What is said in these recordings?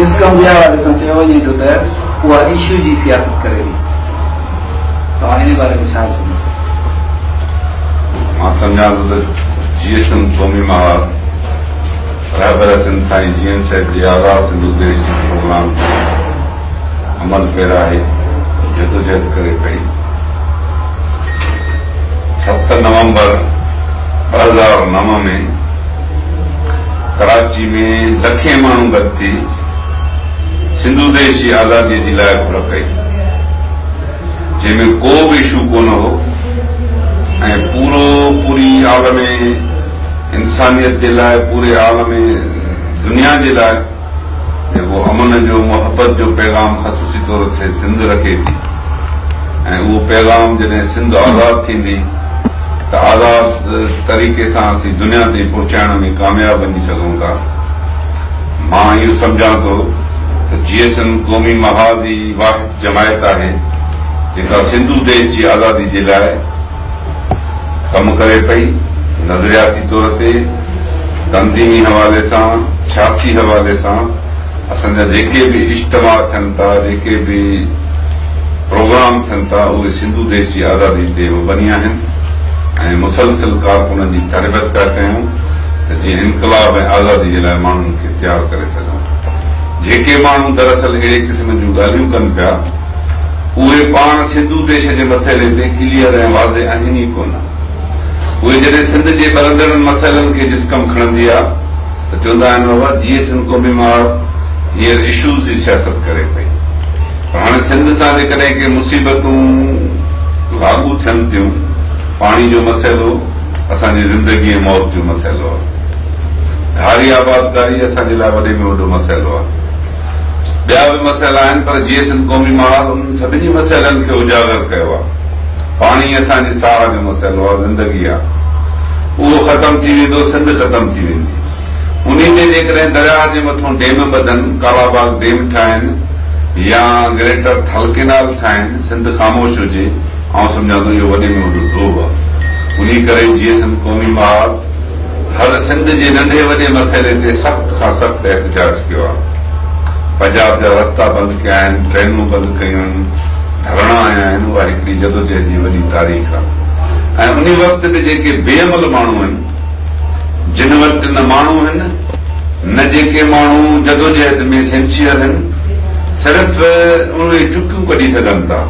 جسقم جي حوالي سان چيو وڃي ٿو ته اها اشو جي سياست ڪري ٿي. توهان ان باري ۾ ڇا چوندو؟ مان سمجهان ٿو ته جيئي سنڌ قومي محاذ رهبر سنڌ سائين جي ايم سيد جي آزاد سنڌو ديش جي پروگرام تي عمل پيرا آهي، جدوجهد ڪري پئي. 7 نومبر 2009 ۾ ڪراچي ۾ لکين ماڻهو گڏ ٿي سنڌو ديش جي آزادي جي لاء گهر ڪئي، جنهن ۾ ڪو به اشو ڪونه هو ۽ پورو پوري عالم انسانيت جي لاء پوري عالم دنيا جي لاء جيڪو امن جو محبت جو پيغام خصوصي طور تي سنڌ رکي ٿي ۽ اهو پيغام جڏهن سنڌ آزاد ٿيندي ته آزاد طريقي سان اسين دنيا تائين پهچائڻ ۾ ڪامياب وڃي سگهون ٿا. مان اهو سمجهان ٿو ته جيئي سنڌ قومي محاذ ئي واحد جماعت آهي جيڪا سنڌو ديش جي آزادي جي لاء ڪم ڪري پئي، نظرياتي طور تي، تنظيمي حوالي سان، سياسي حوالي سان اسان جا جيڪي به اجتماع ٿين ٿا، جيڪي به پروگرام ٿين ٿا، اهي سنڌو ديش جي آزادي تي مبني آهن ۽ مسلسل ڪارڪنن جي تربيت پيا ڪيون ته جيئن انقلاب ۽ آزادي جي لاء ماڻهن کي تيار ڪري سگهون. جيڪي ماڻهو دراصل اهڙي قسم جون ڳالهيون ڪن پيا، اهي پاڻ سنڌو ديش جي مسئلي تي ڪليئر ۽ واضح آهن ئي ڪونه. اهي جڏهن سنڌ جي ٻرندڙن مسئلن کي جسقم کڻندي آ ته چوندا آهن بابا جيئي سنڌ قومي محاذ هينئر اشوز جي سياست ڪري پئي پر هاڻي سنڌ سان جيڪڏهن ڪي مصيبتون لاڳو ٿين ٿيون، پاڻي جو مسئلو اسان جي زندگي ۽ موت جو مسئلو آ، ڌاري آبادڪاري اسان جي لاء وڏي ۾ وڏو مسئلو آ. ٻيا به مسئلا آهن پر جيئي سنڌ قومي محاذ انهن سڀني مسئلن کي اجاگر ڪيو آهي. پاڻي اسان جي ساهه جو مسئلو آهي، زندگي آهي. اهو ختم ٿي ويندو، سنڌ ختم ٿي ويندي. انهي تي جيڪڏهن درياهه جي مٿون ڊيم ٻڌن، ڪالاباغ ڊيم ٺاهين يا گريٽر ٿل ڪينال ٺاهين، سنڌ خاموش هجي، آئون سمجهان ٿو اهو وڏي ۾ وڏو ڏوهه آهي. انهي ڪري جيئي سنڌ قومي محاذ هر سنڌ جي ننڍي وڏي مسئلي تي سخت کان سخت احتجاج ڪيو آهي. پنجاب جا رستا بند ڪيا آهن، ٽرينون بند ڪيون آهن، ڌرڻا هنيا آهن، اها هڪڙي جدوجهد جي وڏي تاريخ آهي ۽ انهي وقت به جيڪي بي عمل ماڻهو آهن، جن وٽ نه ماڻهو آهن، نه جيڪي ماڻهو جدوجهد ۾ سنسيئر آهن، صرف اهي چڪيون ڪڍي سگهن ٿا.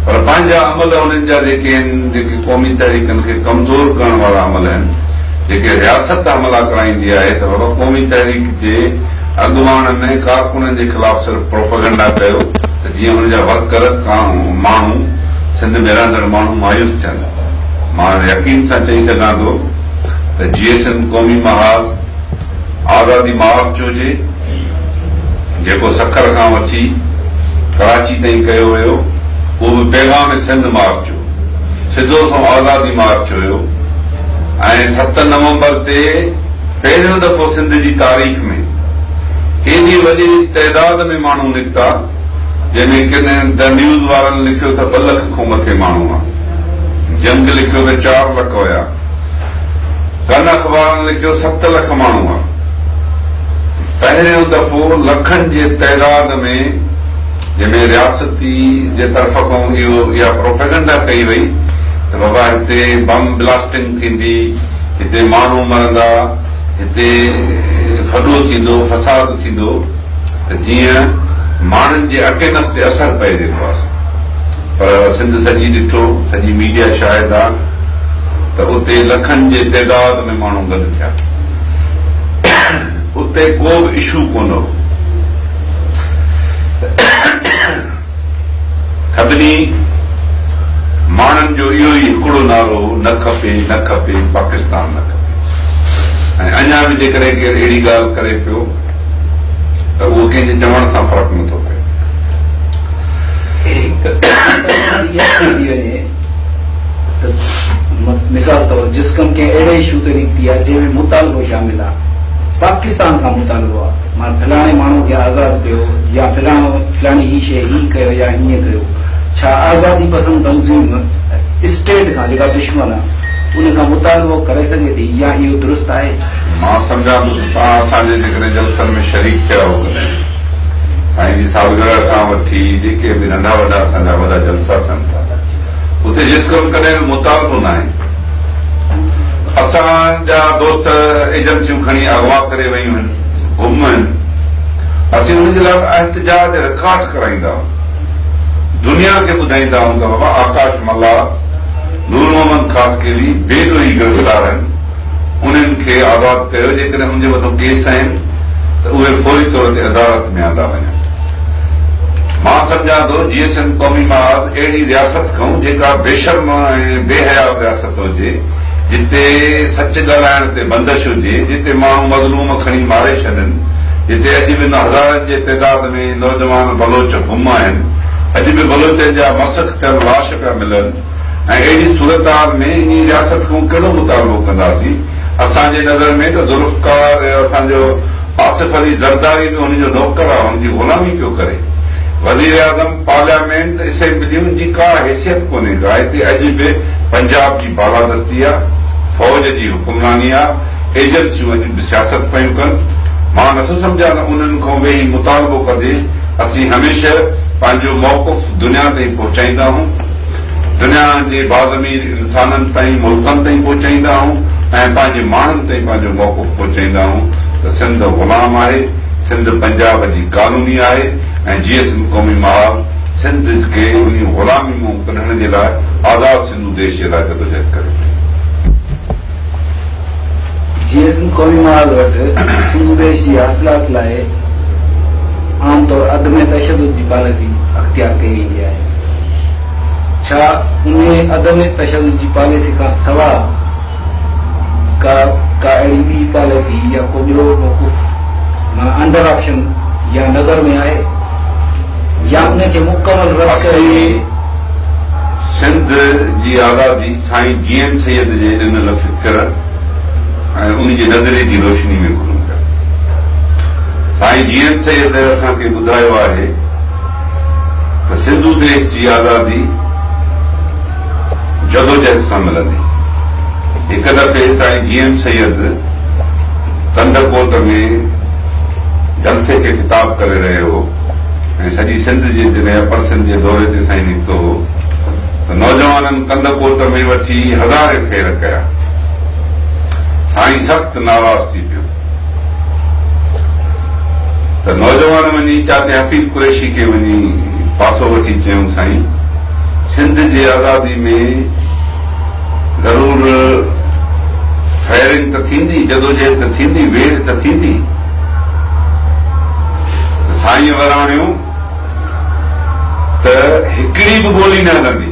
پر پنهنجا عمل انهن جا جيڪي آهن، جيڪي قومي تحريڪن کي ڪمزور ڪرڻ وارا عمل آهن، جيڪي رياست حملا ڪرائيندي آهي ته بابا قومي تحريڪ جي اڳواڻن ۽ ڪارڪنن جي خلاف صرف پروپئگنڊا ڪيو ته جيئن ان جا ورڪر، ماڻهو، سنڌ ۾ رهندڙ ماڻهو مايوس ٿين. مان يقين سان چئي سگهان ٿو ته جيئي سنڌ قومي محاذ آزادي مارچ هجي، جيڪو سکر کان وٺي ڪراچي تائين ڪيو ويو، اهو به پيغام سنڌ مارچ هو. سڌو سنئون آزادي مارچ هيو ۽ 7 نومبر تي پهريون دفعو سنڌ جي تاريخ ۾ ايڏي وڏي تعداد ۾ ماڻهو نڪتا، جنهن ۾ ڪن the news وارن لکيو ته 2 لک کان مٿي ماڻهو هئا، جنگ لکيو ته 4 لک هيا. ڪن اخبارن لکيو 7 لک ماڻهو هئا. پهريون دفعو لکن جي تعداد ۾ جنهن ۾ رياستي جي طرف کان اهو اها پروپيگنڊا ڪئي وئي ته بابا هتي بم بلاسٽنگ ٿيندي، هتي ماڻهو مرندا، هتي ڦڏو ٿيندو، فساد ٿيندو ته جيئن ماڻهن جي اٽينس تي اثر پئي جيڪو آ سو. پر سنڌ سڄي ڏٺو، سڄي ميڊيا شاهد آ ته اتي لکن جي تعداد ۾ ماڻهو گڏ ٿيا. اتي ڪو به اشو ڪونه هو. سڀني ماڻهن جو اهو ئي هڪڙو نعرو هو، نه کپي، نه کپي، پاڪستان نه کپي. ۽ اڃا به جيڪڏهن ڪير اهڙي ڳالهه ڪري پيو ته اهو ڪنهن جي چوڻ سان فرق نٿو پئي. مثال طور جسقم ڪنهن اهڙي اشو تي نڪتي آهي جنهن ۾ مطالبو شامل آهي، پاڪستان کان مطالبو آهي معنيٰ فلاڻي ماڻهو کي آزاد ڪيو يا فلاڻو فلاڻي هي شيء هيئن ڪيو يا هيئن ڪيو، ڇا آزادي پسند تنظيم اسٽيٽ کان جيڪا دشمن آهي ان کان مطالبو ڪري سگهي ٿي يا اهو درست آهي؟ مان سمجهان ٿو ته توهان اسان جي جيڪڏهن جلسن ۾ شريڪ ٿيا هو ڪڏهن. سائين جي سالگرهه کان وٺي جيڪي به ننڍا وڏا اسان جا وڏا جلسا ٿين ٿا اتي جسقم ڪڏهن به مطالبو ناهي. اسان جا دوست ايجنسيون کڻي اغوا ڪري ويون آهن، گم آهن. اسين انهن جي لاء به احتجاج رڪارڊ ڪرائيندا آهيون. دنيا کي ٻڌائيندا آهيون ته بابا آڪاش ملاح، نور محمد خاصخيلي بي ڏوهي گرفتار آهن، انهن کي آزاد ڪيو، جيڪڏهن انهن جي مٿان ڪيس آهن ته اهي فوري طور تي عدالت ۾ آندا وڃن. مان سمجهان ٿو جيئي سنڌ قومي محاذ اهڙي رياست کان جيڪا بيشرم ۽ بي حيا رياست هجي، جتي سچ ڳالهائڻ تي بندش هجي، جتي ماڻهو مظلوم کڻي ماري ڇڏن، جتي اڄ به هزارن جي تعداد ۾ نوجوان بلوچ گم آهن، اڄ به بلوچن جا مسخ ٿيل لاش پيا ملن ۽ اهڙي صورتحال ۾ انهي رياست کان ڪهڙو مطالبو ڪنداسين؟ اسان جي نظر ۾ ته ذوالفقار اسان جو آصف علي زرداري به هن جو نوڪر آ، هن جي غلامي پيو ڪري. وزيراعظم، پارليامينٽ، اسيمبليون جي ڪا حيثيت ڪونهي ڪا، هتي اڄ به پنجاب جي بالادستي آ، فوج جي حڪمراني آ، ايجنسيون اڄ به سياست پيون ڪن. مان نٿو سمجهان ته انهن کان ويهي مطالبو ڪجي. اسين هميشه پنهنجو موقف دنيا تائين پهچائيندا آهيون. دنيا جي باضمير انسانن تائين، ملڪن تائين پهچائيندا آهيون ۽ پنهنجي ماڻهن تائين پنهنجو موقف پهچائيندا آهيون ته سنڌ غلام آهي، سنڌ پنجاب جي ڪالوني آهي ۽ جيئي سنڌ قومي محاذ سنڌ کي انهي غلامي مون ڪڍڻ جي لاء آزاد سنڌو ديش جي لاء جدوجهد ڪري پئي. جيئي سنڌ قومي محاذ وٽ سنڌو ديش جي حاصلات لاء عام طور عدم تشدد جي پاليسي اختيار ڪئي ويندي آهي. ڇا انهي عدم تشدد جي پاليسي کان سواء ڪا ڪا اهڙي ٻي پاليسي يا ڪو ٻيو موقف معنيٰ انڊر آپشن يا نظر ۾ آهي يا انهي کي مڪمل رد ڪيو ويو آهي؟ اسين سنڌ جي آزادي سائين جي ايم سيد جي ڏنل فڪر ۽ ان جي نظريي جي روشني ۾ گهرون پيا. سائين جي ايم سيد اسان کي ٻڌايو آهي ته سنڌو ديش جي آزادي جدوجهد سان ملندي. هڪ دفعي سائين جي ايم سيد ڪنڌڪوٽ ۾ جلسي کي خطاب ڪري رهيو هو ۽ سڄي سنڌ جي جڏهن اپر سنڌ جي دوري تي سائين نڪتو هو ته نوجوانن ڪنڌڪوٽ ۾ وٺي هزارين فير ڪيا. سائين سخت ناراض ٿي پيو ته نوجوان وڃي چاچي حفيظ قريشي کي وڃي پاسو وٺي چيائون سائين سنڌ جي آزادي ۾ ضرور فائرنگ ته ٿيندي، جدوجهد ته ٿيندي، ويڙهه ته ٿيندي ته سائينء وراڻيو ته هڪڙي به گولي نه هلندي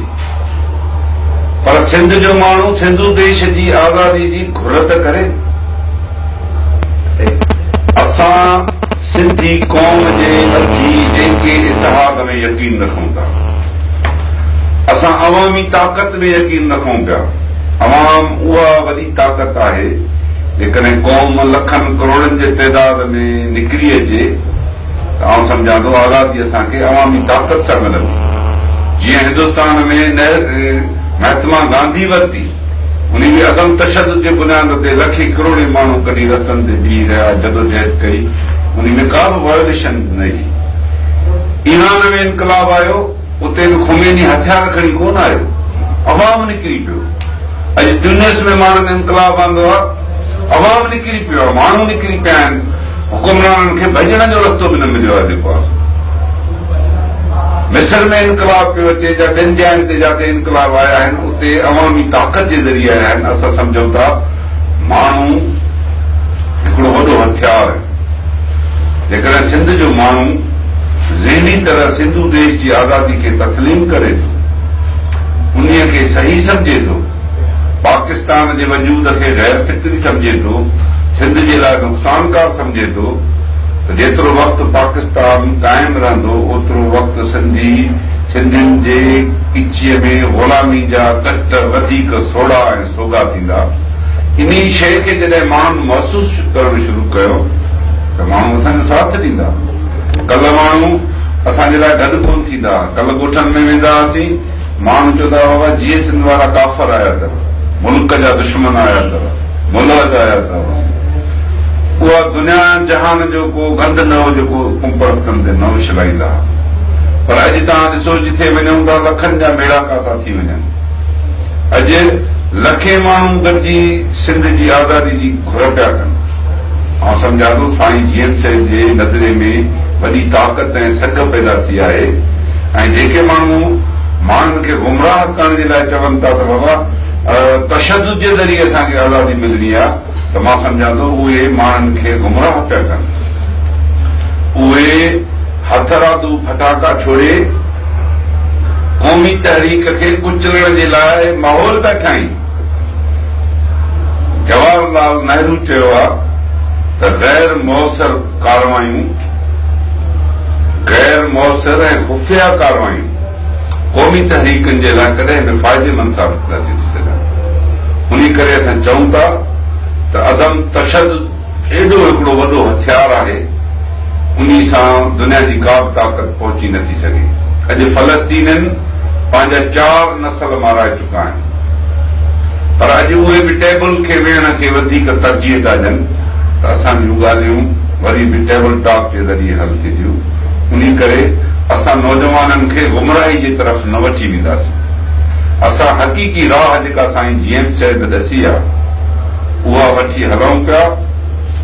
پر سنڌ جو ماڻهو سنڌو ديش جي آزادي جي گهر ته ڪري. اسان سنڌي قوم جي اڌي ايڪي اتحاد ۾ يقين رکون ٿا. اسان عوامي طاقت ۾ يقين رکون پيا. عوام اها وڏي طاقت آهي، جيڪڏهن قوم لکن ڪروڙن جي تعداد ۾ نڪري اچي ته آئون سمجهان ٿو آزادي اسان کي عوامي طاقت سان ملندي. جيئن هندستان ۾ مهاتما گانڌي ورتي. انهي به عدم تشدد جي بنياد تي لکين ڪروڙين ماڻهو ڪڍي رستن تي بيهي رهيا، جدوجهد ڪئي، انهي ۾ ڪا به وائوليشن نه هئي. ايران ۾ انقلاب آيو، اتي به خميني هٿيار کڻي ڪونه آيو، عوام نڪري پيو. اڄ تيونس ۾ ماڻهن انقلاب آندو آهي، عوام نڪري پيو آهي، ماڻهو نڪري پيا آهن، حڪمرانن کي ڀڄڻ جو رستو به نه مليو آهي جيڪو آهي سو مصر ۾ انقلاب پيو اچي يا ٻين جاين تي جاتي انقلاب آيا آهن اتي عوامي طاقت جي ذريعي آيا آهن اسان سمجهون ٿا ماڻهو هڪڙو وڏو هٿيار آهي جيڪڏهن سنڌ جو ماڻهو ذهني طرح سنڌو ديش جي آزادي کي تسليم ڪري ٿو انهي کي صحيح سمجهي ٿو پاڪستان جي وجود کي غير فطري سمجهي ٿو، سنڌ جي لاء نقصانڪار سمجهي ٿو ته جيترو وقت پاڪستان قائم رهندو اوترو وقت سنڌي سنڌين جي ڳچيء ۾ غلامي جا ڪٽ وڌيڪ سوڙها ۽ سوگها ٿيندا. انهي شيء کي جڏهن ماڻهن محسوس ڪرڻ شروع ڪيو ته ماڻهو اسان جو ساٿ ڏيندا. ڪلهه ماڻهو اسان جي لاء گڏ ڪونه ٿيندا ها. ڪلهه ڳوٺن ۾ ويندا هئاسين. ماڻهو چوندا هئا بابا جيئي سنڌ وارا ڪافر آيا اٿو، ملڪ جا دشمن آيا اٿو، ملحد آيا اٿو. اها دنيا جهان جو ڪو گند نه هو جيڪو قومپرستن تي نه اڇلائيندا ها. پر اڄ توهان ڏسو جٿي وڃون ٿا لکن جا ميڙاڪا ٿا ٿي وڃن. اڄ لکين ماڻهو گڏجي سنڌ جي آزادي جي گهر پيا ڪن. آئون سمجهان ٿو سائين جي ايم سيد جي نظريي ۾ وڏي طاقت ۽ سگهه پيدا ٿي آهي ۽ جيڪي ماڻهو ماڻهن کي گمراهه ڪرڻ جي لاء چون ٿا ته بابا تشدد جي ذريعي اسان کي آزادي ملڻي آهي ته مان سمجهان ٿو اهي ماڻهن کي گمراهه پيا ڪن. اهي هٿرادو ڦٽاڪا ڇوڙي قومي تحريڪ کي ڪچلڻ جي لاء ماحول پيا ٺاهين. جواهر لال نهرو چيو آ ته غير موثر ڪارروايون، غير موثر ۽ خفيه ڪارروايون قومي تحريڪن جي لاء ڪڏهن به فائديمند ثابت نه ٿي سگهن. انهي ڪري اسان چئون ٿا ته عدم تشدد ايڏو هڪڙو وڏو هٿيار آهي، انهي سان دنيا جي ڪا به طاقت پهچي نه ٿي سگهي. اڄ فلسطينين پنهنجا چار نسل مارائي چڪا آهن، پر اڄ اهي به ٽيبل کي ويهڻ کي وڌيڪ ترجيح ٿا ڏين ته اسان جون ڳالهيون وري به ٽيبل ٽاڪ جي ذريعي حل ٿينديون. انهي ڪري اسان نوجوانن کي گمراهي جي طرف نه وٺي وينداسين. اسان حقيقي راهه جيڪا سائين جي ايم سيد ڏسي آ، اها وٺي هلون پيا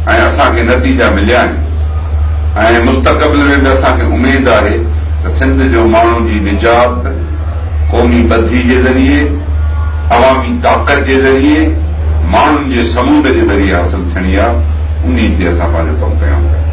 ۽ اسان کي نتيجا مليا آهن ۽ مستقبل ۾ به اسان کي اميد آهي ته سنڌ جو ماڻهن جي نجات قومي ٻڌي جي ذريعي، عوامي طاقت جي ذريعي، ماڻهن جي سمنڊ جي ذريعي حاصل ٿيڻي آ، انهي تي اسان پنهنجو ڪم ڪيون پيا.